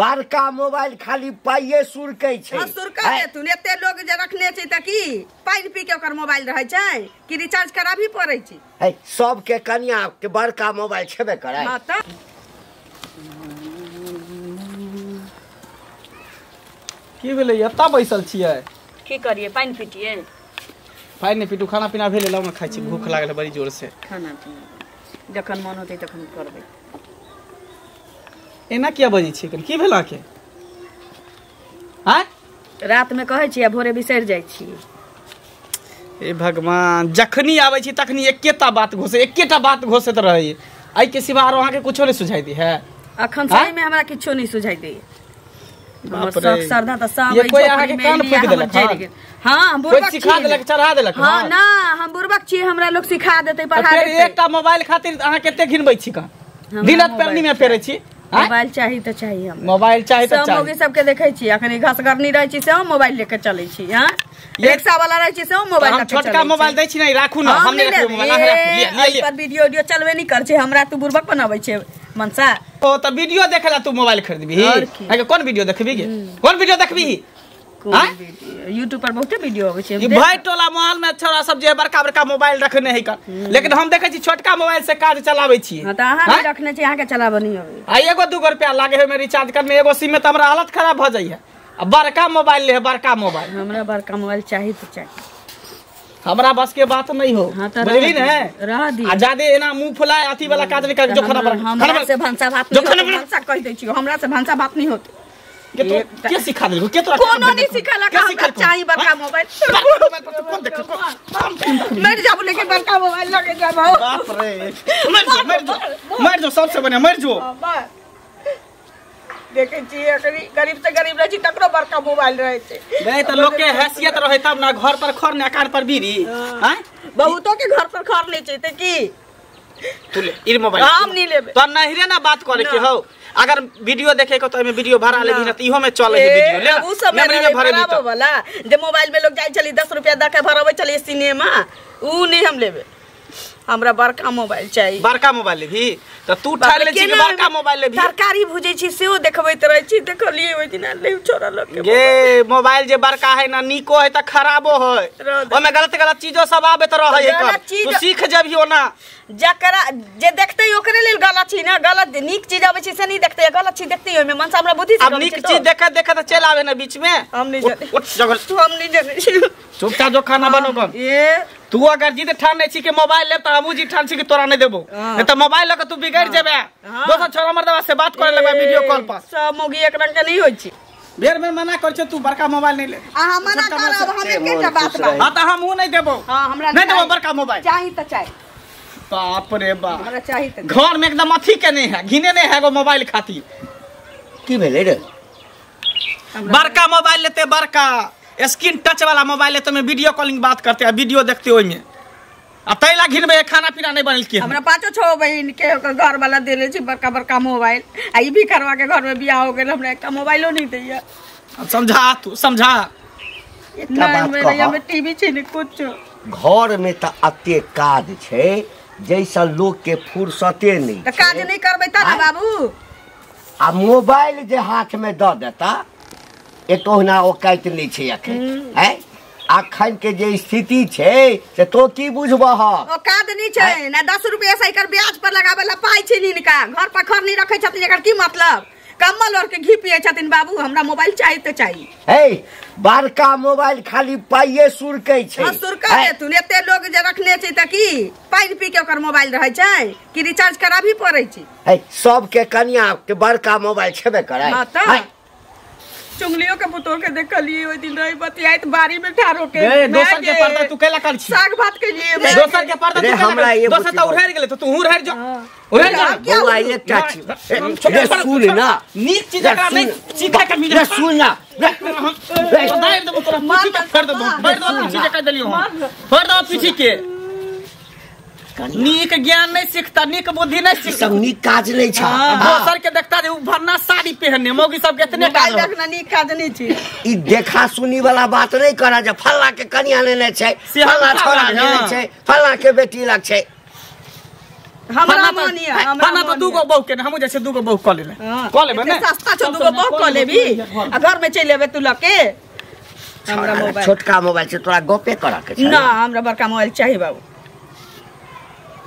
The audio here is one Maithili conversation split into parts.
बड़का मोबाइल खाली पाइये सुरकै छै। हां सुरकै देतुन, एते लोग जे रखने छै त की पानि पी के ओकर मोबाइल रहै छै कि रिचार्ज कराबी पड़ै छै? है सबके कनिया के बड़का मोबाइल छेबे करै। हां त की भेलै एता बैसल छियै? की करिए, पानि पीटिए? पानि नहि पीटू, खाना पीना भेलै, लाउ ने खाइ छी, भूख लागल है बड़ी जोर से। खाना पीना जखन मन होतै तखन करबै। एना किया बजै छियै? की भेल अहाँके? आँय रात में कहै छी आ भोरे बिसरि जाइ छी। हे भगवान, जखनी आबै छी तखनी एकेटा बात घोसे, एकेटा बात घोसैत रहै। एहिके सिवा आरो अहाँके कुछो नहि सुझाइ दी है? अखन सही में हमरा किछो नहि सुझाइ दै। बाप रे, श्रद्धा त सब ये कोई अहाँके कान फूकि देलक? हां हम बुड़बक सिखा देलक, चढ़ा देलक? हां ना, हम बुड़बक छी, हमरा लोग सिखा देतै, पढ़ा फेर देतै। एकटा मोबाइल खातिर अहाँ कते घिनबै छी? कहाँ दिन रात पेरनी में पेरै छी? मोबाइल चाही त चाही, हम मोबाइल चाही त सब चाही। मौगी सबके देखै छी, अखन घसगरनी रहै छी सेहो मोबाइल लेके चलै छी। हां रिक्शा वाला रहै छी सेहो मोबाइल हम लेके छोटका चलै छी। मोबाइल दै छी नहीं, राखू ना, हम नहीं राखू मोबाइल, अहाँ राखू, लिअ, लिअ, एहि लिअ। पर वीडियो वीडियो चलबे नहीं कर छै, हमरा तू बुड़बक बनाबै छै मनसा। ओ त वीडियो देखेला तू मोबाइल खरीदबी? और की? अहाँके कोन वीडियो देखबी गे? कोन वीडियो देखबी? कोन आँय? वीडियो? यूट्यूब पर बहुते वीडियो अबै छै। ई भाई टोला मोहल में छोरा सब जे बड़का बड़का मोबाइल रखने है कर, लेकिन हम देखै छी छोटका मोबाइल से काज चलाबै छी। हां त अहाँ नहीं रखने छी, अहाँ के चलाबऽ नहीं अबै। आ एगो दूगो रुपया लागे है में रिचार्ज करने, एगो सिम में त हमरा हालत खराब भ जाइ है। आ बड़का मोबाइल ले है, बड़का मोबाइल। हमरा बड़का मोबाइल चाही त चाही, हमरा बस के बात नहीं हो, हाँ, त बुझली रह ने? रह दी। आ जादे एना मुंह फुलाए अथी वाला काज नहीं कर, जो खाना बना, खाना हमरा बना। से भनसा भात जो नहीं खाना होतै, बना। भनसा कहि दै छियौ, हमरा से भनसा भात नहीं होतै। के तो के सिखा देलको? के तोरा कोनो नहीं सिखेलक, के हमरा सिखेलको? चाही बड़का मोबाइल। बड़का मोबाइल पर तू कोन देखै? कोन मरि जाबू लेकिन बड़का मोबाइल लगे जाबू। बाप रे, मर जो, मर जो, मर जो, सबसे बढ़िया मर जो। देखै छी अखनी गरीब से गरीब रहै छी तकरो बड़का मोबाइल रहै छै। नहीं त लोग के हैसियत रहै तब ना, घर पर खर ने अकार पर बीड़ी। हां बहुतो के घर पर खर नहीं छै त की तू ले ई मोबाइल? हम नहीं लेबै। तो नहिरे ना बात करे के हो, अगर वीडियो देखे के तो एमे वीडियो भरा लेबी ना त इहो में चले है वीडियो। ले उ समय मेमोरी में भरे भराबो वाला जे मोबाइल में लोग जाइ छली 10 रुपया द के भरबै छली सिनेमा, उ नहीं हम लेबै। हमरा बड़का मोबाइल चाही। बड़का मोबाइल लेबी त तू ठान ले छी कि बड़का मोबाइल लेबी? तरकारी भुजै छी सेहो देखबैत रहै छी, देखलियै ओहि दिना ले छोरा लोग के गे मोबाइल जे बड़का है ना, नीको है त खराबो है, ओमे गलत गलत चीजो सब आबैत रहै है। गलत चीज तू सीख जेबही ओना, जकरा जे देखतै ओकरे लेल गलत छी ना, गलत नीक चीज आबै छै से नहीं देखतै, गलत चीज देखतै ओहिमे मनसा हमरा बुद्धि से अब नीक चीज देखत देखत चल आवे ना बीच में। हम नहीं जाने, उठ जगल, तू हम नहीं जाने, चुपचाप जो खाना बनो कन। ए तू अगर जिद ठान नै छी के मोबाइल लेब त हमहू जिद ठान छी के तोरा नहीं देबो, नहीं त मोबाइल लके तू बिगड़ जेबे, दोसर छोरा मर्दवा से बात करे लगबे वीडियो कॉल पर। सब मौगी एक रंग के नहीं होय छै। बेर में मना कर छे तू बड़का मोबाइल नहीं ले। आ हम मना करब, हम एकेटा बात बा। हां त हमहू नहीं देबो। हां हमरा नहीं देबो बड़का मोबाइल। चाही त चाही। बाप रे बाप, हमरा चाही त घर में एकदम अथी के नहीं है, घिने नहीं है एगो मोबाइल खातिर। की भेलै रे? बड़का मोबाइल लेते, बड़का स्क्रीन टच वाला मोबाइल लेते में वीडियो कॉलिंग बात करते आ वीडियो देखते ओइ में, आ तैला घिनबे खाना पीना नहीं बनल के। हमरा पाँचो छो बहिन के ओकर घर वाला देले छै बड़का बड़का मोबाइल, आ ई भी करवा के घर में बियाह हो गेल, हमरा एकटा मोबाइलो नहीं दैया। अब समझा तू, समझा। एकटा बात नहीं, कह, हमें टीवी छै ने कुछ। घर में त अते काज छै जैसा लोग के फुर्सते नहीं त काज नहीं करबै त ना बाबू। आ मोबाइल जे हाथ में the देता एतोहना औकात नहीं छै अखन है, अखन के जे स्थिति छै से तो की बुझबह? औकात नहीं छै ना, 10 रुपया साइकिल ब्याज पर लगाबै ला पाइ छै निनका, घर पर खर नहीं रखै छथिन, एकर की मतलब? कम्बल और के घी पिए छथिन बाबू, हमरा मोबाइल चाही त चाही। हे बड़का मोबाइल खाली पाइये सुरकै छै। हां सुरकै देतुन, एते लोग जे रखने छै त की पानि पी के ओकर मोबाइल रहै छै कि रिचार्ज कराबी पड़ै छै? हे सबके कनिया के बड़का मोबाइल छेबे करै। हां त चुंगलियों के पुतोह के देखलिए ओइ दिन रही बतियाइत बाड़ी में ठारो के। ए दोसर के पर्दा तू केला कर छी? साग भात के लिए दोसर के पर्दा तू केला? दोसर त उड़ेर गेलै त तू उड़ेर जो, उड़ेर जा। बौआ एकटा चीज रे सुन ना, नीक चीज एकरा नहीं सीखे के मिले। रे सुन ना, रे दाइर देबो तोरा पीछे के, फेर देबो, फेर देबो पीछे के कह देलियो हम, फेर देबो पीछे के। नीक ज्ञान नहीं सीखता, नीक बुद्धि नहीं सीखता, सब नीक काज नहीं छा। दोसर के देखता जे उ भरना साड़ी पहनने मौगी सब के इतने काज देखना नीक काज नहीं छी। ई देखा सुनी वाला बात नहीं करा जे फल्ला के कनिया लेने छै, फल्ला छोरा लेने छै, फल्ला के बेटी लग छै। हमरा मन या हमरा त दूगो बहू के हमहु जैसे दूगो बहू क लेले क लेबे ने सस्ता छौ दूगो बहू क लेबी आ घर में चलि एबे तू लके। हमरा मोबाइल छोटका मोबाइल से तोरा गपे करा के छै ना, हमरा बड़का मोबाइल चाही बाबू,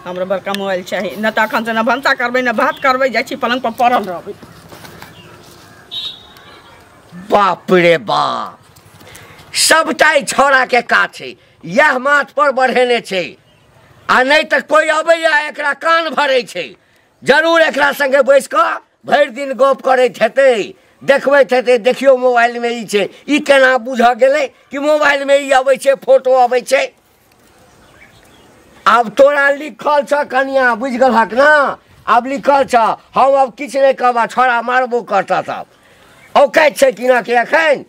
हमरा बड़का मोबाइल चाही न त अखन से न भनसा करबै न भात करबै, जाइ छी पलंग पर पड़ल रहबै। बाप रे बाप, सबटा छौड़ा के काज छै, यह माथ पर बढ़ेने छै आ नहीं त कोई अबैया एकरा कान भरै छै। जरूर एकरा संगे बैस क भरि दिन गप करैत हेतै, देखबैत हेतै, देखियौ मोबाइल में ई छै, ई केना बुझ गेलै कि मोबाइल में ई अबै छै, फोटो अबै छै। आब तोरा लिखल छ कनिया, बुझि गेलहक ना, आब लिखल छ, हम आब किछु नहीं कहब, छोड़ा मारबो करता तब। औकात छै कि ना के एखन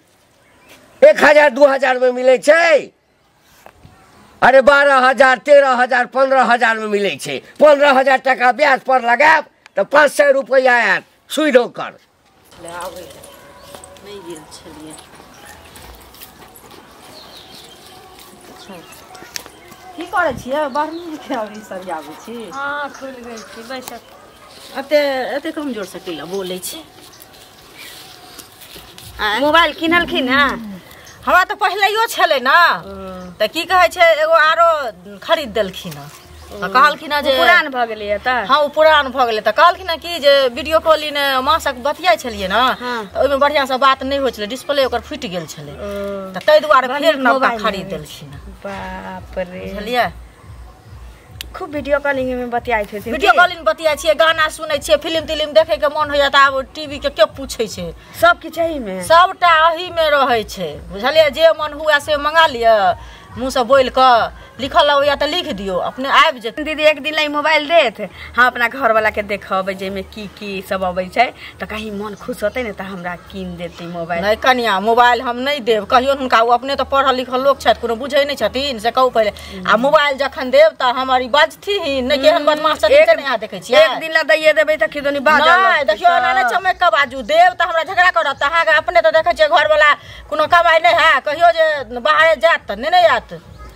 1000 2000 में मिलै छै? अरे 12000 13000 15000 में मिलै छै। 15000 टका ब्याज पर लगायब तऽ 500 रुपैआ आयत सुधि ओकर। नहि गेल छलियै। की करै छियै? बड़ नीक अभी सरियाबै छी। हँ खुलि गेल छी, बैसक। एते एते कमजोर से कैला बोलै छी? मोबाइल किनलखिन हँ? हमरा तऽ पहिलैयो छलै ने, तऽ की कहै छै एगो आरो खरीद देलखिन हँ, कहलखिन हँ जे पुरान भऽ गेलैए तऽ। हँ ओ पुरान भऽ गेलै तऽ कहलखिन हँ कि जे वीडियो कॉलिंग माँसँ बतियाइ छलियै ने तऽ ओहिमे बढ़िआँसँ बात नहि होइ छलै, डिस्प्ले ओकर फुटि गेल छलै, तऽ ताहि दुआरे फेर नवका खरीद देलखिन हँ। बाप रे, बुझलियै? खूब वीडियो कॉलिंग में बतियाइत हेथिन। वीडियो कॉलिंग बतियाइ छियै, गाना सुनै छियै, फिल्म तिलिम देखै के मन होइया तऽ आब टीवी के के पूछै छै, सब किछु एही में, सबटा एही में रहै छै। बुझलियै? जे मन हुए से मंगा लिअ, मुँह से बोलि कऽ लिखल अबैया तऽ लिख दियौ, अपने आबि जेतै। दीदी एक दिन ला मोबाइल देत, हम अपना घरवाला के देखबै जाहिमे की की सब अबै छै, तऽ कहीं मन खुश होतै ने तऽ हमरा कीन देतै मोबाइल। नहि कनिया, मोबाइल हम नहि देब कहियो हुनका, ओ अपने तऽ पढ़ल लिखल लोक छथि, कोनो बुझै नहि छथिन से कहू पहिले। आ मोबाइल जखन देब तऽ हमर ई बजथिन नहि, केहन बदमाश छथिन से नहि अहाँ देखै छियै। एक दिन ला दैये देबै तऽ खिदनी बाजऽ नहि, देखियौ एना नहि चमकि कऽ बाजू, देब तऽ हमरा झगड़ा करत। तऽ अहाँके अपने तऽ देखै छियै घरवाला कोनो कमाइ नहि है, कहियो जे बाहरे जायत तऽ नहि ने आयत।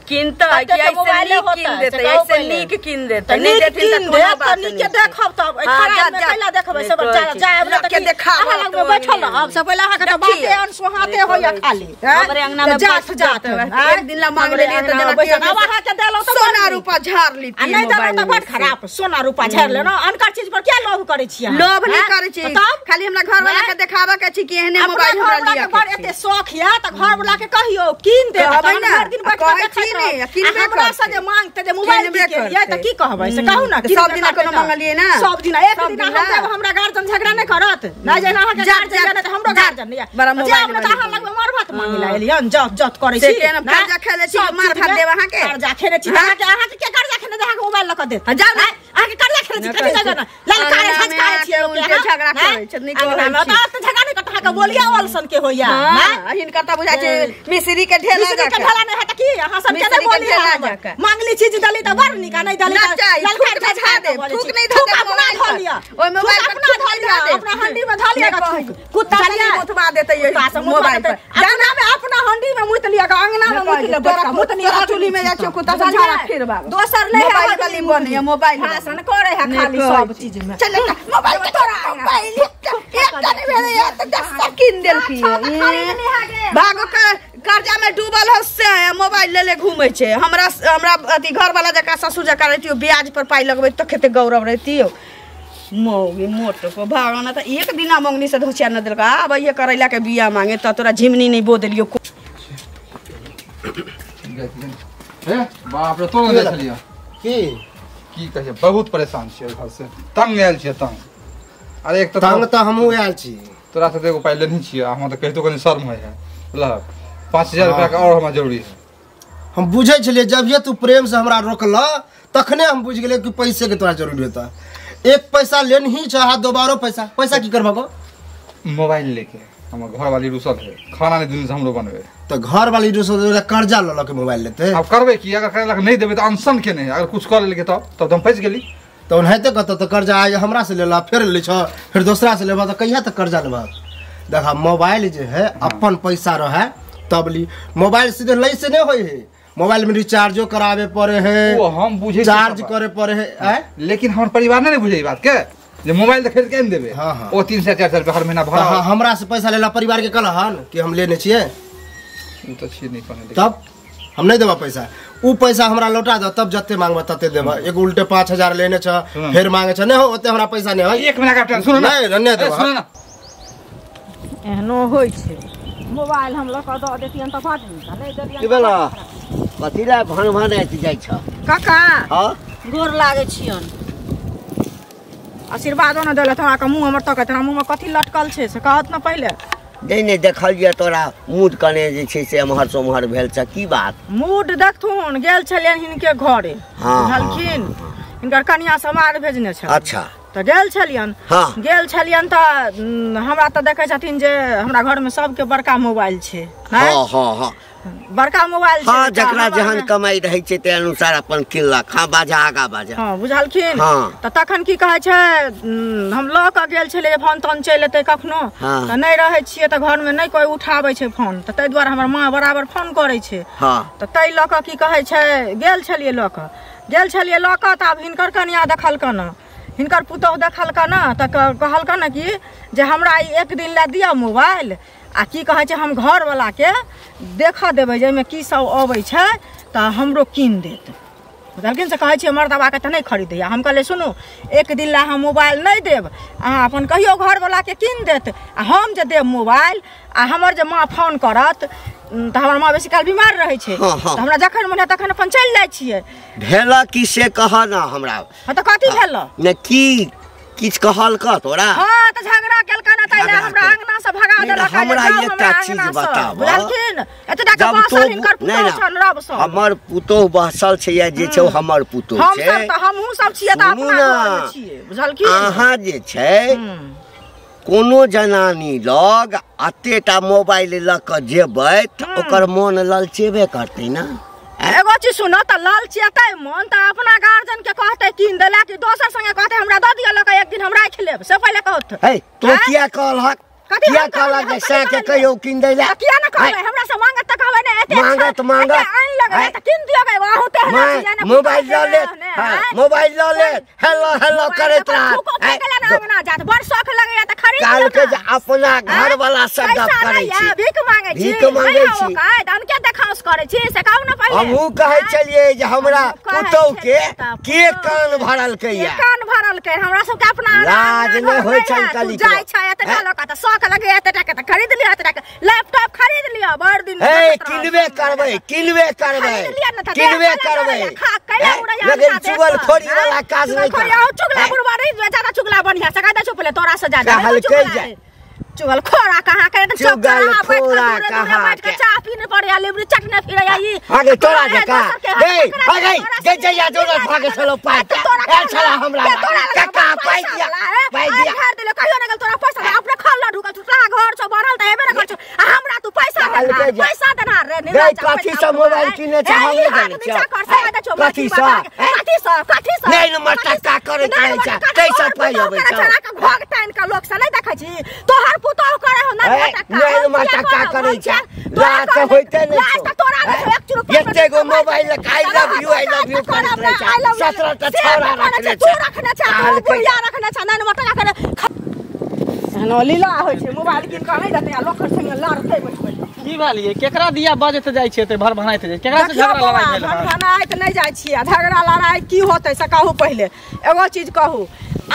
किनतै कि ऐसे नीक किन देतै, ऐसे नीक किन देतै, नहि देथिन तऽ कोनो बात नहि। नीके देखब तब, खराब मे कैला देखबै से बच्चा जायब ने तऽ के देखाब, अहाँ लग मे बैठल रहब से पहिले अहाँके तऽ बाते अनसुहाते होइया खाली। हमरे अंगना में जात जात एक दिन ला मांग लेलियै तऽ जेना कि अहाँ के देलौ तऽ सोना रूपा झाड़ लीती, आ नहि देलौ तऽ बड खराब सोना रूपा झाड़ लेलौ। अनकर चीज पर किया लोभ करै छियै? लोभ नहि करै छी, खाली हमरा घरवाला के देखाबऽ के छी कि एहने मोबाइल हमरा लिअ। बड़ एते शौख या तऽ घरवाला के कहियौ कीन देत, तहन भरि दिन बैठ कऽ देखैत। हमरा से जे मांगते जे मोबाइल की केलियै तऽ की कहबै से कहू ना? सब दिना कोनो मांगलियै ना, सब दिना एक दिन हम देब, हमरा गार्जियन झगड़ा नहि करत नहि, जेना अहाँके गार्जियन नहि तऽ हमरो गार्जियन नहि। बड़ा मोबाइल जे अहाँ लगमे मार भात मांगे ला एलियन, जत जत करै छी से केना कर्जा खेले छी, मार भात देब अहाँके? कर्जा खेने छी अहाँके? अहाँके के कर्जा खेने जे अहाँके मोबाइल लऽ कऽ देत? जाउ ने, अहाँके कर्जा खेने छी कथी जाउ ने, ललकारे झझकारे छियै लोक के, झगड़ा करै छै नहि कहै छी तऽ झगड़ा नहि करत अहाँके, बोलिया ऑलसन के होइया। हां, हिनकर तऽ बुझाइ छै मिश्री के ढेला मिश्री के ढेला नहि है तऽ की अहाँ सब के नहि बोलिया? मांगली चीज दली तऽ बड़ नीक, नहि दली तऽ ललकार झझा दे, थूक नहि धऽ दे, अपना धऽ लिअ, ओइ मोबाइल पर अपना धऽ लिअ, अपना हंडी में धऽ लिअ, कुत्ता से मुतवा देतै मोबाइल पर, अंगना में अपना हंडी में मुत लिअ, अंगना में मुत लिअ, तोरा मुत लिअ, चुली में जाइ छियौ कुत्ता से झाड़ा फिर बाबू। दोसर नहि मोबाइल वाली बन, मोबाइल भाषण करे है खाली सब चीज में। चल मोबाइल के तोरा मोबाइल एकटा नहि भेलै तऽ 10 कीन देलकी। भागो कर्जा में डूबल हो से मोबाइल ले ले घूमै छै। हमरा हमरा अथी घरवाला जकाँ ससुर जकाँ रहितियौ, ब्याज पर पाइ लगबै तऽ कते गौरव रहितियौ। मौगी मोटो को भागो ना तऽ एक दिना मंगनी से धोसिया न देलक। आब ये करैला के बिया मांगे तऽ तोरा झिमनी नहि बो देलियौ। हे बाप रे, तोरा नहि छलियै की की कहिए, बहुत परेशान छियै घर से, तंग आयल छियै तंग। अरे एक तऽ तंग तऽ हमहूँ आयल छी, तोरा से एगो पाइ लेने छियै, हमरा तऽ कहितो कनि शर्म होइ है। लह 5000 रुपया के और हमरा जरूरी है। हम बुझै छलियै जब तू प्रेम से हमरा रोकल तखने हम बुझि गेलियै कि पैसे के तोरा जरूरी होता। एक पैसा लेनही चाह दोबारो पैसा, पैसा की करबो? मोबाइल लेके हमर घर वाली रुसल है, खाना नहीं दिन से हमरो बनबे, तो घर वाली रुसल है कर्जा ल ल के मोबाइल लेते। अब करबे की, अगर करे लक नहीं देबे त अनशन के नहीं, अगर कुछ कर लेलके तब हम फंस गेली। तो ओनाहिते कहत त कर्जा आज हमरा से लेला, फिर ले छ, फिर दोसरा से लेबा, त कहिया तक कर्जा लेबा? देखा मोबाइल जे है अपन पैसा रहे तब ली, मोबाइल सीधे लै से नहीं होय है, मोबाइल में रिचार्जो करावे पड़े है, ओ हम बुझे चार्ज करे पड़े है आय? लेकिन हमर परिवार नहीं बुझे ई बात के जे मोबाइल त खरीद के आनि देबे। हाँ, हाँ। ओ 300 400 रुपया हर महीना भरा। हाँ, हमरा से पैसा लेला परिवार के कहलहन कि हम लेने छियै। उ त छी नहीं कहने। तब हम नहीं देबा पैसा, उ पैसा हमरा लौटा दो तब जते मांगबा तते देबा। एक उल्टे 5000 लेने छ फेर मांगे छ, नहीं हो ओते हमरा पैसा नहीं है। एक महीना का टाइम सुनो ना। नहीं नहीं देबा। सुनो ना, एहनो होय छै मोबाइल हम लऽ कऽ दऽ देतियन तऽ बड नीक, नहि देलियन की भेला कथी ला भन भनाइत जाइ छ? काका हां गोर लागै छियन, आशीर्वादो न देलत हमरा के मुंह हमर तकैत, हमरा मुंह में कथी लटकल छै से कहत न पहिले। नहीं नहीं देखल जे तोरा मूड कने जे छै से एम्हर से ओम्हर भेल छ, की बात? मूड देखथुन गेल छलियन हिनके घरे, बुझलखिन हिनकर कनिया समार भेजने छल। अच्छा तऽ गेल छलियन। हाँ। गेल छलियन तऽ हमरा तऽ देखै छथिन जे हमरा घर में सबके बड़का मोबाइल छै। हाँ हाँ हाँ बड़का मोबाइल छै। हाँ, जकरा जहन कमाई रहै छै ते अनुसार अपन किनलक। हाँ बाजा आगा बाजा। हाँ बुझलखिन। हाँ। तऽ तखन की कहै छै हम लऽ कऽ गेल छलियै जे फोन तोन चलि एतै कखनो। हाँ। तऽ नहि रहै छियै तऽ घरमे नहि कोइ उठाबै छै फोन, तऽ ताहि दुआरे हमर माँ बराबर फोन करै छै। हाँ। तऽ ताहि लऽ कऽ की कहै छै गेल छलियै लऽ कऽ, गेल छलियै लऽ कऽ तऽ आब हिनकर कनिया देखलकन, हिनकर पुतोहु देखलकन तऽ कहलकन कि जे हमरा ई एक दिन लए दिअ मोबाइल आ की कहै छै हम घरवला के देखऽ देबै जाहिमे की सब अबै छै तऽ हमरो कीन देत। बुझलखिन से कहै छियै मर्दबाके तऽ नहि खरीदैए। हम कहलियै सुनू एक दिन लए हम मोबाइल नहि देब, अहाँ अपन कहियो घरवलाके कीन देत आ हम जे देब मोबाइल आ हमर जे माँ फोन करत तऽ हमर माँ बेसी काल बीमार रहै छै। हाँ, हाँ। तऽ हमरा जखन मन हैत तखन अपन चलि जाइ छियै। भेल की से कह ना हमरा। हाँ तऽ कथी भेल? ने की किछु कहलक तोरा? हाँ तऽ झगड़ा केलक ना ताहि लए हमरा अंगना से भगा देलक। हमरा एकटा चीज बताब बुझलखिन, एतेटा के बसल हिनकर पुतोहु छन रब सब। हमर पुतोहु बसल छै या जे छै हमर पुतोहु छै। हम सब तऽ हमहूँ सब छियै तऽ अपना घर में छियै बुझलखिन। अहाँ जे छै कोनो जनानी लग अतेटा मोबाइल लऽ कऽ जेबै तऽ ओकर मोन ललचेबे करतै ना। एगो चीज सुनो तऽ ललचेतै मन तऽ अपना गार्जियन के कहतै कीन देला कि दोसर संगे कहतै हमरा दऽ दिअ लऽ कऽ एक दिन हम राखि लेब, से पहिले कहत। हे तो किया कहलहक? किया कहलक जे सएह के कहियो कीन दै ला? किया न कहबै, हमरा से मांगत तऽ कहबै ने एते मांगत मांगत आनि लगै तऽ कीन दिअ गै, अहूँ तेहने छियै ने। मोबाइल लऽ ले, मोबाइल लऽ ले, हेलो हेलो करैत रहत। अंगना जात बड़ शौख लगैया तऽ खरीद लिअ। कहलकै जे अपना घर वाला से गप करै छी, भीख मांगै छी, भीख मांगै छी, अनके देखाउस करै छी से कहू ने पहिले। हमहूँ कहै छलियै जे हमरा पुतोहु के के कान भरलकै या, कान भरलकै हमरा सबके अपना लाज नहि होइ छनि कली। जाइ छै एतेटा लऽ कऽ तऽ शौख लगैया एतेटा के तऽ खरीद लिअ, एतेटा के लैपटॉप खरीद लिअ बड़ दिन। हे किनबे करबै, किनबे करबै, किनबे करबै, लेकिन चुगलखोरी वाला काज नहि करबै। चुगला बुढ़वा नहीं ज्यादा चुगला बढ़िया से कहै चुप ले तोरा से ज्यादा कहलकै जे चुगलखोरा कहाँ के चुगलखोरा कहाँ बैठ के चाह पीने पड़े लेबरी चटने फिरे ई आगे तोरा जका ए आगे जे जे या जोरा भागे छलो पाइ ए छला हमरा काका पाइ दिया पाइ दिया घर देले कहियो न गेल तोरा पैसा अपने खल ल ढुकल छुटला घर छ बढ़ल त हेबे न कर छ आ हमरा तू पैसा देना पैसा देना रे गई कथी से मोबाइल किने छ हम नहि जानै छ कथी से कथी से कथी से नै न मटका करैत रहै छ कैसा पाइ अबै छ छड़ा के घोग तान के लोक से नै देखै छी तोहर पुतोह करे हो नै नै मटका करै छ लाज होइते नै लाज त तोरा नै छ एक रुपया एते गो मोबाइल I love you करैत रहै छ 17 टा छौड़ा रखने छ तू रखने छ तू बुढ़िया रखने छ नै मटका करे एहनो लीला होइ छै मोबाइल किन के नै देतै आ लोक संगे लड़तै बैठबै की भेलियै केकरा दिया बजैत जाइ छियै ते भर भनाइत जाइ केकरा से झगड़ा लड़ाइ भेल? भर भनाइत नहि जाइ छियै आ झगड़ा लड़ाइ की होतै से कहू पहिले। एगो चीज कहू,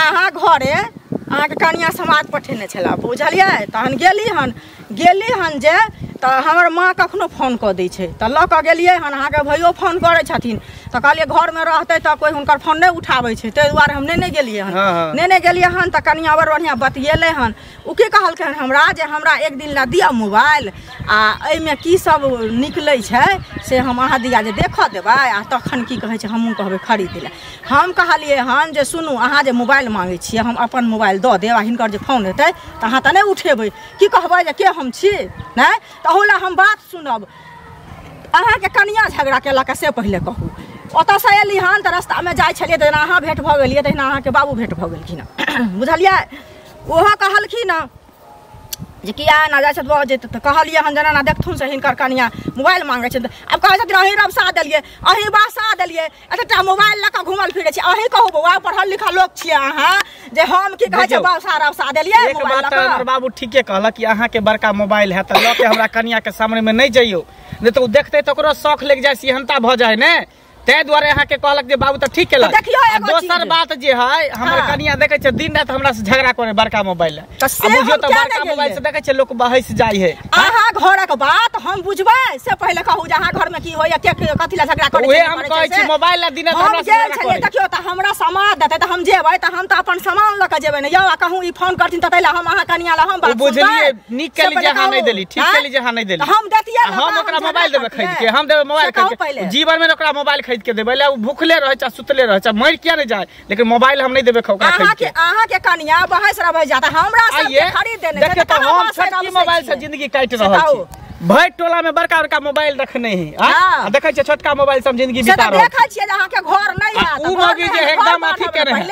अहाँ घरे अहाँके कनिया समाज पठेने छला बुझलियै, तहन गेली हन गेली हन जे तऽ हमर माँ कखनो फोन कऽ दै छै तऽ लऽ कऽ गेलियै हन, अहाँके भैयो फोन करै छथिन तऽ कहलियै घरमे रहतै तऽ कोइ हुनकर फोन नहि उठाबै छै ताहि दुआरे हम नहि गेलियै हन, नहि गेलियै हन तऽ कनिया बड़ बढ़िआँ बतियेलै हन। ओ की कहलकै हन हमरा जे हमरा एक दिन लए दिअ मोबाइल आ एहिमे की सब निकलै छै से हम अहाँ दिया जे देखऽ देबै आ तखन की कहै छै हमहूँ कहबै खरीद लए। हम कहलियै हन जे सुनू अहाँ जे मोबाइल माँगै छियै हम अपन मोबाइल दऽ देब आ हिनकर जे फोन हेतै तऽ अहाँ तऽ नहि उठेबै, की कहबै जे के हम छी नहि, तऽ अहू लए हम बात सुनब। अहाँके कनिया झगड़ा केलक से पहिले कहू। ओतऽसँ एली हन तऽ रस्तामे जाइ छलियै तऽ जेना अहाँ भेँट भऽ गेलियै तहिना अहाँके बाबू भेँट भऽ गेलखिन बुझलियै। ओहो कहलखिन जे किया एना जाइ छथि बजैत तऽ कहलियै हन जेना एना देखथुन से हिनकर कनिया मोबाइल मांगै छै। आब कहै छथिन अहीं रबसा देलियै, अहीं बासा देलियै, एतेटा मोबाइल लऽ कऽ घुमल फिरै छी। अहीं कहू बौआ, पढ़ल लिखल लोक छियै अहाँ, जे हम की कहै छै बासा रबसा देलियै एक बात तऽ हमर बाबू ठीके कहलक कि अहाँके बड़का मोबाइल है तऽ लऽ के हमरा कनिया के सामने में नहि जइयौ, नहि तऽ ओ देखतै तऽ ओकरो शौख लागि जाइ, सिहनता भऽ जाइ ने, ताहि दुआरे अहाँके कहलक जे बाबू तऽ ठीक केलक। दोसर बात जे है हमर कनिया देखै छै दिन राति हमरा से झगड़ा करे बड़का मोबाइल है, बुझियौ तऽ बड़का मोबाइल से देखै छै लोक बहस जाइ है। अहाँ घरक बात हम बुझबै से पहिले कहू जे अहाँ घर में की होइया, के कथी ला झगड़ा करै छै। हम कहै छी मोबाइल ला दिन राति हमरा से झगड़ा करे। देखियौ तऽ हमरा सामान देतै तऽ हम जेबै, तऽ हम तऽ अपन सामान लऽ कऽ जेबै ने यौ। आ कहूँ ई फोन करथिन तऽ तैला हम अहाँ कनिया ला हम बात बुझलियै। नीक केली जे अहाँ नहि देली, ठीक केली जे अहाँ नहि देली। हम देतियै, हम ओकरा मोबाइल देबै खरीद के, हम देबै मोबाइल खरीद के। जीवन में ओकरा मोबाइल खरीद के देबै, ओ भूखले रहै चाहे सुतले रहै चाहे मरि किया नहि जाए, लेकिन मोबाइल हम नहीं देबै ओकरा खरीद के। अहाँ के कनिया बहस रहै जाता, हमरा सब के खरीद देने। देखियौ तऽ हम छोटकी मोबाइल से जिंदगी काटि रहल छी। भरि टोला में बड़का बड़का मोबाइल रखने है, आ देखै छियै छोटका मोबाइल से हम जिंदगी बिता रहल। देखै छियै जे अहाँ के घर नहीं है, उ मगी जे एकदम अथी के रहे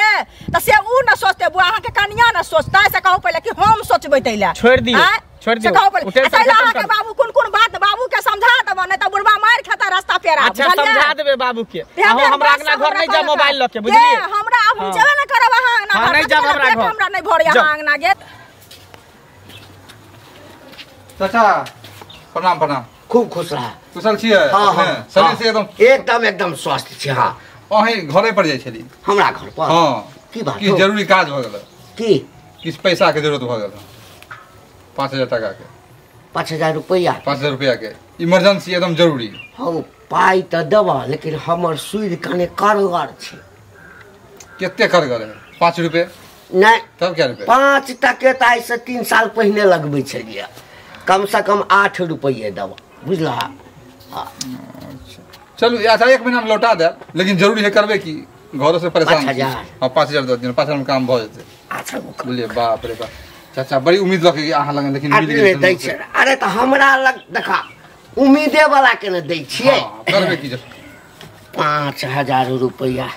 तऽ से उ न सोचते बुआ, अहाँ के कनिया न सोचता। से कहू पहिले कि हम सोचबै तैला छोड़ दियौ, छोड़ दियौ। अहाँ के बाबू कोन कोन बात बाबू के समझा देबो, नहीं तऽ बुढ़बा मारि खाता रास्ता पेरा। अच्छा समझा देबे बाबू के। अहाँ हमरा अंगना घर नहीं जा मोबाइल ल के, बुझलियै? हमरा अब हम जेबे न करब अहाँ अंगना घर, नहीं जाब हमरा घर, हमरा नहीं भरे अहाँ अंगना गेट। चाचा प्रणाम प्रणाम। खूब खुश रह। कुशल छियै? हां, शरीर से एकदम एकदम एकदम स्वस्थ छी। हां, अहीं घरे पर जाइ छली? हमरा घर पर? हां। की बात? की जरूरी काज भ गेल? की किछ पैसा के जरूरत भ गेल? 5000 टका के। 5000 रुपया? 5000 रुपया के इमरजेंसी एकदम जरूरी। हम पाइ तऽ देबह, लेकिन हमर सूद कने करगर छै। कते करगर है? 5 रुपये? नहीं तब क्या रुपये? 5 टके तऽ आइ से 3 साल पहिने लगबै छलियै, कम से कम 8 रुपये देबह, बुझलह? चलू अच्छा 1 महीना में लौटा देब, लेकिन जरूरी है करबे की घरों से परेशान। 5000? हाँ 5000 दऽ दियौ, 5000 में काम भऽ जेतै। अच्छा बुझलियै? बाप रे बाप चाचा बड़ी उम्मीद लऽ के अहाँ लग, लेकिन मिल गेल। अरे तऽ हमरा लग देखा उम्मीदे वाला के ने दै छियै। करबे की? 5000 रुपया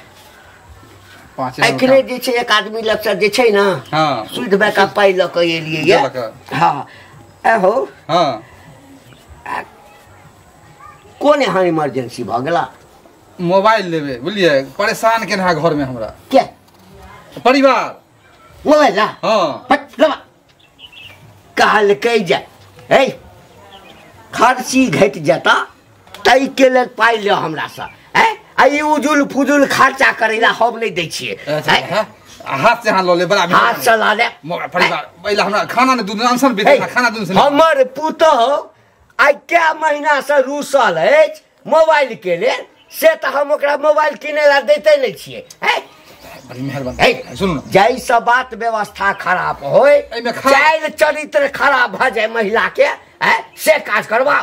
एखने जे छै एक आदमी लग से जे छै ने सुध बैका पाइ लऽ कऽ एलियै। हाँ एहो। हाँ कोन एहन इमरजेंसी भऽ गेला? मोबाइल लेबै बुझलियै, परेशान केने है घर में हमरा के परिवार। मोबाइल ला? हाँ कहलकै जे हे खर्ची घटि जेता ताहिके लेल पाइ ले हमरासँ, आ ई उजुल फुजुल खर्चा करै ला हम नहि दै छियै। हाथ से अहाँ लऽ ले, बड़ा हाथ से लऽ ले परिवार। पहिले हमरा खाना नहि दूध अनसन बेसी खाना दूध। हमर पुतोहु आइ कै महीना से रूसल अछि मोबाइल के लेल, से तऽ हम ओकरा मोबाइल किनै ला दैते नहि छियै। सुनू, जाहिसँ बात व्यवस्था खराब होय, चालि चरित्र खराब भऽ जाय महिला के, से काज करबा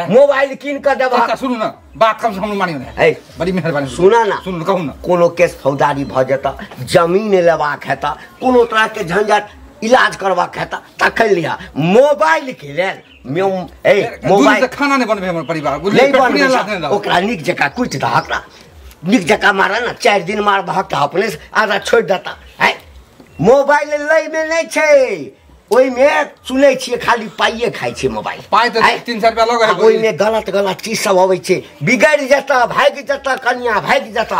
मोबाइल कीन कऽ देबा। सुनू ना बात कम से कम मानियो ने, बड़ी मेहरबानी। सुना ना, सुनू कहू ना, कोनो केस फौजदारी भऽ जेता, जमीन लेबाक हेता, कोनो तरह के झंझट इलाज करबाक हेता तखन लिहा। मोबाइल के लेल मोबाइल खाना नहीं बनबे हमर परिवार नहीं बनबे। ओकरा नीक जकाँ कुटि दहक ना, नीक जकाँ मारऽ ना, 4 दिन मार दहक तऽ अपने आधा छोड़ि देता। मोबाइल लैमे नहि छै, ओहिमे सुनै छियै खाली पाइए खाइ छै मोबाइल। पाइ तऽ 300 रुपया लगै है। ओहिमे गलत गलत चीज सब अबै छै, बिगड़ि जेता, भागि जेता, कनिया भागि जेता।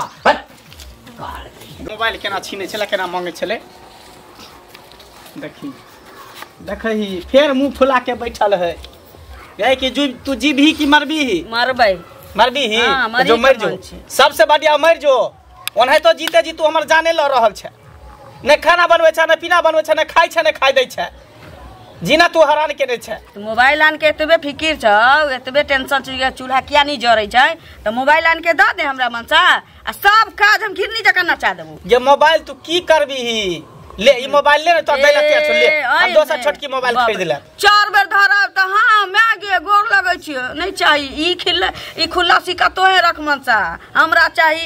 मोबाइल केना छीनै छलै, केना मांगै छलै, देखी देखही फेर मुँह फुला के बैठल है। कि तू जीबही कि मरबीही? मरबै। मरबीही? जो मरि जो, सबसे बढ़िया मरि जो। ओनाहितो जीते जी तू हमर जाने लऽ रहल छै, नहि खाना बनबै छै, नहि पीना बनबै छै, नहि खाइ छै, नहि खाइ दै छै, जीना तू हरान केने छै। मोबाइल आन के एतबे फिकिर छौ, एतबे टेंशन छौ, चूल्हा किया नहीं जरै छै, तऽ मोबाइल आन के दऽ दे हमरा मनसा, आ सब काज हम घिरनी जकाँ नचा देबौ। जे मोबाइल तू की करबीही? ले ई मोबाइल ले ने, तो दै लतिया छौ, ले हम दोसर छोटकी मोबाइल खरीद ले। 4 बेर धरब तऽ हाँ my गे गोर लगै छियौ, नहीं चाही ई खिल्ला, ई खुल्ला सिक्का तोहे रख मनसा, हमरा चाही।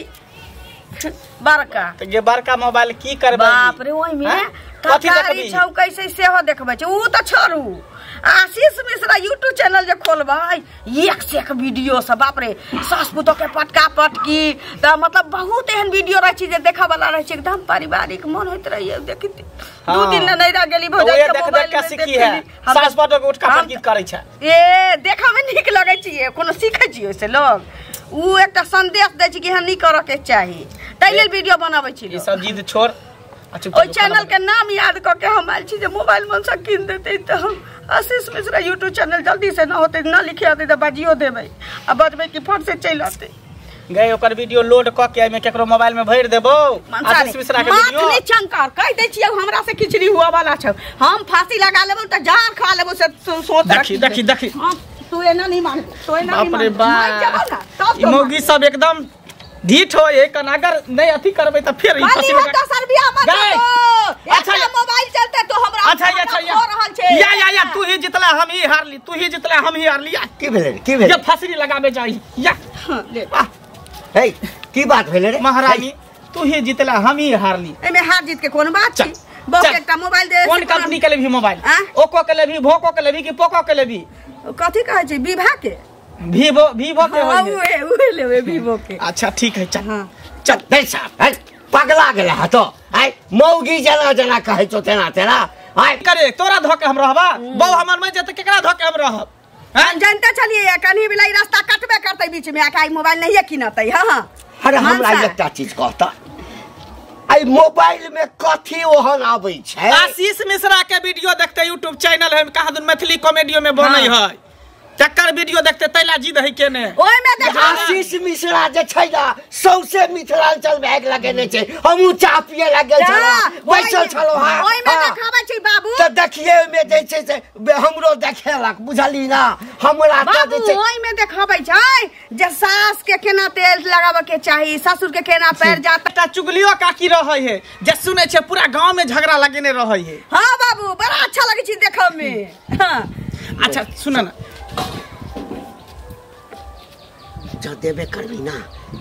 बड़का त गे बड़का मोबाइल की करबै बाप रे ओइ में कथी छौ कैसे सेहो देखबै छै उ त छोड़ू आशीष मिश्रा यूट्यूब चैनल जे खोलबै एक से एक वीडियो सब बाप रे सास पुतोह के पटका पटकी त मतलब बहुत एहन वीडियो रहै छै जे देखै वाला रहै छै एकदम पारिवारिक मन होइत रहै देखित दू दिन ले नहीं रह गेली भौजाई के मोबाइल देख के सीखी है सास पुतोह के उठका पटकी करै छै ए देखै में नीक लगै छै कोनो सीखै छै ओइसे लोग उ एकटा संदेश दै छै कि एहन नहीं करऽ के चाही ताहि लेल वीडियो बनाबै छी ई सब जिद छोड़ ओहि चैनल के नाम याद कऽ के हम आयल छी जे मोबाइल मन से कीन देतै तऽ हम आशीष मिश्रा यूट्यूब चैनल जल्दी से न होतै न लिखे अतै तऽ बाजियो देबै आ बजबै कि फट से चलि अतै गए ओकर वीडियो लोड क के एमे केकरो मोबाइल में भरि देबो आशीष मिश्रा के वीडियो माथ नहीं चंकर कहि दै छियै हमरा से खिचड़ी हुआ वाला छौ हम फांसी लगा लेबौ तऽ जान खा लेबौ से सोच देखी देखी देखी तू एना नहीं मान तो एना नहीं बाप रे बाप ई मौगी सब एकदम ढीठ हो एक अगर नहीं अथी करबै त फेर ई फांसी लगा 10 रुपया मत दो अच्छा मोबाइल चलते तो हमरा अच्छा अच्छा हो रहल छै या या या तू ही जितला हम ही हारली तू ही जितला हम ही हारली की भेलै की भेलै ये फांसी लगाबे जाई या ले हे की बात भेलै रे महारानी तू ही जितला हम ही हारली एमे हार जीत के कोन बात छै बहुत एकटा मोबाइल दे कोन कंपनी के लेबी मोबाइल ओको के लेबी भोको के लेबी कि पोको के लेबी कथि कहै छै विभा के वीवो वीवो के होई है उहे लेबे वीवो के अच्छा ठीक है चल हां चल दे साहब है पगला गेला ह तो आय मौगी जना जना कहै छौ तेना तेना आय करे तोरा धके हम रहबा बौ हमर में जत केकरा धके हम रहब हम जानते छलिए कनी बिलाई रास्ता कटबे करतै बीच में आके मोबाइल नहीं किनतै हां हां अरे हमरा एकटा चीज कहता आई मोबाइल में कथी ओहन आबै छै आशीष मिश्रा के वीडियो देखते यूट्यूब चैनल है कहा दुन मैथिली कॉमेडियो में बनै है तकर वीडियो देखते तैला जिद है केने ओय में देख आशीष मिश्रा जे छै ना सौसे मिथिलांचल में आगि लगेने छै हमहु चाह पिए लागल छलौ बैसल छलौ हां ओय में देखाबै छै बाबू त देखिए ओय में जे छै से हमरो देखेलक बुझली ना हमरा त जे छै ओय में देखाबै छै जे सास के केना तेल लगाबै के चाही ससुर के केना पैर जात ता चुगलियो काकी रहै है जे सुनै छै पूरा गांव में झगड़ा लगेने रहै है हां बाबू बड़ा अच्छा लगै छै देखै में हां अच्छा सुन ना जो देबे करबी ना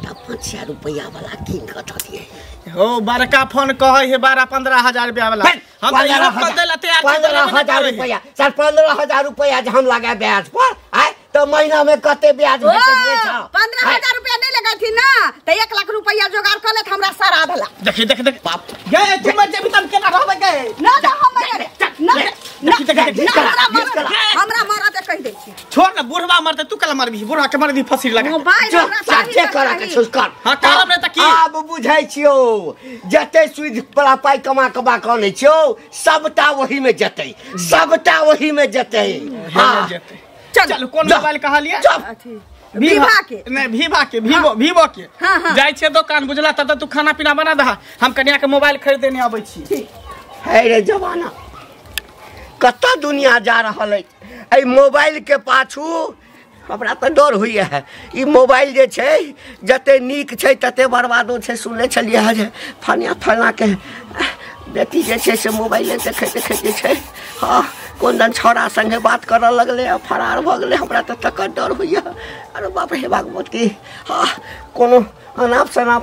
तब 5000 रुपया वाला कीन के दऽ दिए हो बड़का फोन कहै है 12-15 हजार रुपया वाला हम त इहो फोन दै ला तैयार 15000 रुपया सर 15000 रुपया जे हम लगाए ब्याज पर आय त महीना में कते ब्याज भेटै छै 15000 रुपया नहीं लगाथी ना त 1 लाख रुपया जोगाड़ कर लेत हमरा सारा आधला देखी देख देख बाप गे तू मर जेबी तब केना रहबै गे ना ना हम मरे ना ना हमरा मरा दे कहि दै छी छोड़ ना बुढ़वा मरते तू कला मरबी बुढ़वा के मरबी फंसी लगा मोबाइल हमरा चाहे करा के छोड़ कर हां करब नै त की आब बुझै छियौ जते सुध बला पाई कमा कमा के अनै छियौ सबटा ओही में जतै सबटा ओही में जतै हां जतै चल कोन मोबाइल कहलिए विभा के नहीं विभा के वीवो वीवो के जाइ छै दुकान बुझला तब तू खाना पीना बना दहा हम कनिया के मोबाइल खरीदने आबै छी हे रे जमाना कतऽ दुनिया जा रहल अछि एहि मोबाइल के पाछू हमरा तऽ डर होइए ई मोबाइल जे छै जते नीक छै तते बर्बादो छै सुनने छलियै हँ जे फनिया फलना के बेटी जे छै से मोबाइले देखैत देखैत जे छै हँ कोन दन छौड़ा संगे बात करऽ लगलै आ फरार भऽ गेलै हमरा तऽ तकर डर होइए अरे बाप रे हे भगवती हँ कोनो अनाप शनाप।